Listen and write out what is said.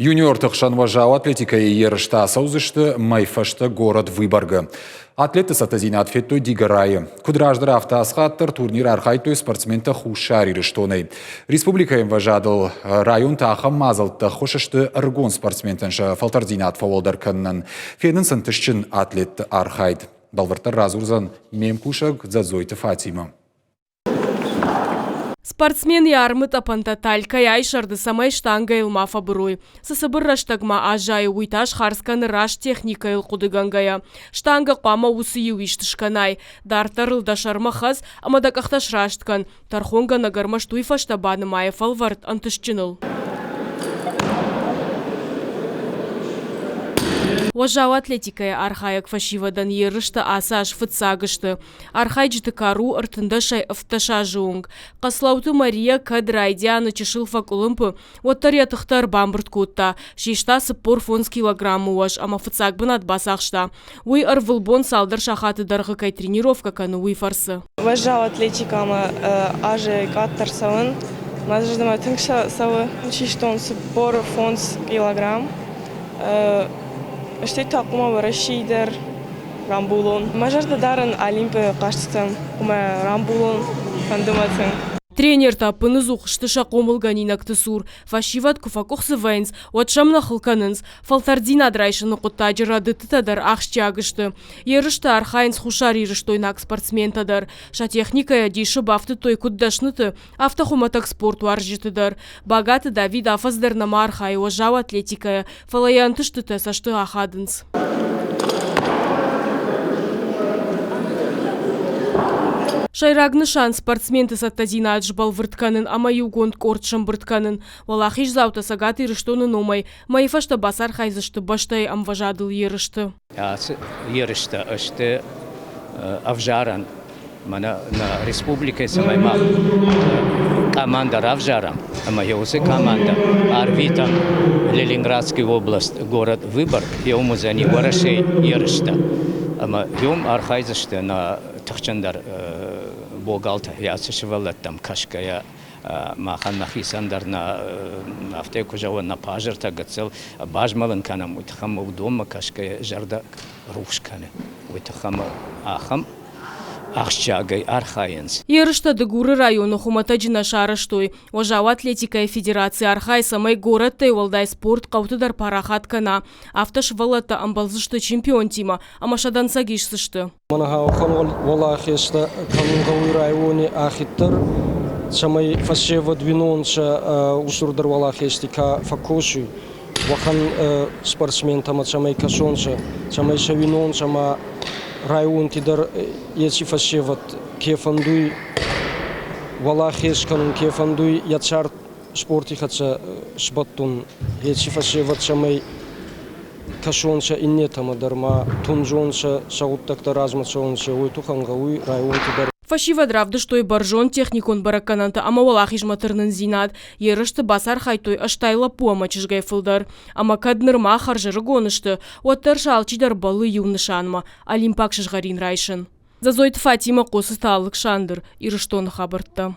Юниорты хсӕн уӕззау атлетикӕйы ерыстӕ ацӕудзысты мӕй фӕстӕ город Выборгы. Атлетты цӕттӕдзинад федтой Дигорайы. Куыд раздӕр, афтӕ ацы хатт дӕр турниры архайдтой спортсментӕ Хуссар Ирыстонӕй. Республикӕйы ӕмвӕзадыл районты ахӕм мадзӕлттӕ ӕххуыс сты ӕрыгон спортсментӕн сӕ фӕлтӕрддзинад фӕуӕлдӕр кӕнынӕн. Фенынц ӕнтыстджын атлетты архайд. Бӕлвырддӕр радзурдзӕн ме мкусӕг Дзӕдзойты Фатимӕ. Спортсмен йӕ армытъӕпӕнтӕ талькӕй айсӕрды, цӕмӕй штангӕйыл ма фӕбырой. Цы цыбыр рӕстӕгмӕ аззайы, уый та схардз кӕны раст техникӕйыл хъуыдыгӕнгӕйӕ. Штангӕ хъуамӕ уыцы иу ист скӕнай. Дарддӕр ыл дӕ сӕрмӕ хӕц ӕмӕ дӕ къӕхтӕ сраст кӕн. Тӕрхонгӕнӕг ӕрмӕст уый фӕстӕ банымайы фӕлвӕрд ӕнтыстджыныл. Уӕззау атлетикӕйы архайӕг фӕсивӕдӕн ерыстӕ ацы аз фыццаг сты. Архайджыты кар у ӕртындӕсӕй 17 азы онг. Хъӕцлӕуты Мария кӕд райдианы чысыл фӕкъуылымпы, уӕддӕр йӕ тыхтӕ ӕрбамбырд кодта, систа 45 килограммы уӕз ӕмӕ фыццаг бынат бацахста. Уый ӕрвылбон цалдӕр сахаты дӕргъы кӕй тренировкӕ кӕны, уый фӕрцы. Уӕззау атлетикӕмӕ азы къаддӕр цӕуын. Мӕ зӕрдӕмӕ тынг цӕуы. Систон 45 килограмм. Стӕй та хъуамӕ Уӕрӕсейы дӕр рамбулон. Мӕ зӕрдӕ дарын Олимпы хъӕзтытӕм, ӕмӕ рамбулон фӕнды мӕ тынг. Тренертӕ ӕппыныдзух сты сӕ хъомылгӕнинӕгты цур. Фӕсивӕд куы фӕкъуыхцы вӕййынц, уӕд сӕм нӕ хыл кӕнынц. Фӕлтӕрддзинад райсыны хъуыддаджы рӕдыдтытӕ дӕр ахсджиаг сты. Ерысты архайынц хуссарирыстойнаг спортсментӕ дӕр. Сӕ техникӕйӕ дисы бафтыдтой куыд дӕсныты, афтӕ хуымӕтӕг спортуарзджыты дӕр. Багаты Давид афӕдз дӕр нӕма архайы уӕззау атлетикӕйӕ, фӕлӕ йӕ ӕнтыстытӕ цӕсты ахадынц. Сӕйраг нысан спортсменты цӕттӕдзинад сбӕлвырд кӕнын ӕмӕ иугонд къорд сӕмбырд кӕнын. Уӕлахиздзаутӕ Цӕгат Ирыстоны номӕй мӕйы фӕстӕ бацархайдзысты бӕстӕйы ӕмвӕзадыл ерысты. Ацы ерыстӕ сты ӕвзарӕн мӕнӕ нӕ республикӕйы цӕмӕй мах командӕ равзарӕм ӕмӕ йӕ уыцы командӕ арвитӕм Ленинградский область, город Выборг, уым уыдзӕни Уӕрӕсейы ерыстӕ. Ӕмӕ уым архайдзысты нӕ тыхджындӕр богалтӕ, ацы сывӕллӕттӕм кӕсгӕйӕ махӕн нӕхицӕн дӕр нӕ афтӕ куы зӕгъон, нӕ пазыртӕ гыццыл базмӕлын кӕнӕм, уый тыххӕй уыдонмӕ кӕсгӕйӕ зӕрдӕ рухс кӕны. Уый тыххӕй ахӕм ахсджиагӕй архайынц. Ерыстӕ Дыгуры районы хуымӕтӕджы нӕ сарӕзтой. Уӕззау атлетикӕйы федераци архайы, цӕмӕй горӕттӕй уӕлдай спорт хъӕуты дӕр парахат кӕна. Афтӕ сывӕллӕттӕ ӕмбӕлдзысты чемпионтимӕ ӕмӕ сӕ дӕнцӕг исдзысты. Мӕнӕ уӕхӕн уӕлахезтӕ кӕнун гъӕуй райони ахиддӕр, цӕмӕй фӕсевӕд уинонцӕ устурдӕр уӕлахезти ка фӕккосуй, уӕхӕн спортсментӕмӕ цӕмӕй кӕсонцӕ, цӕмӕй сӕ уинонцӕ ӕма районти дӕр еци фӕсевӕд ке фӕндуй уӕлахез кӕнун, ке фӕндуй йӕ цард спорти хӕццӕ сбӕттун, еци фӕсевӕд цӕмӕй кӕсонцӕ иннетӕмӕ дӕр ма тундзонцӕ, сӕ гъуддӕгтӕ размӕ цӕунцӕ, уой туххӕн гъӕуй районти дӕр. Фӕсивӕд равдыстой бӕрзонд техникон бӕрӕггӕнӕнтӕ ӕмӕ уӕлахизмӕ тырнындзинад. Ерысты бацархайдтой 80 лӕппу ӕмӕ чызгӕй фылдӕр. Ӕмӕ кӕд нырма хӕрзӕрыгон сты, уӕддӕр сӕ алчидӕр бӕллы иу нысанмӕ – олимпаг сызгъӕрин райсын. Дзӕдзойты Фатимӕ, Хъоцыты Алыксандр, Ирыстоны хабӕрттӕ.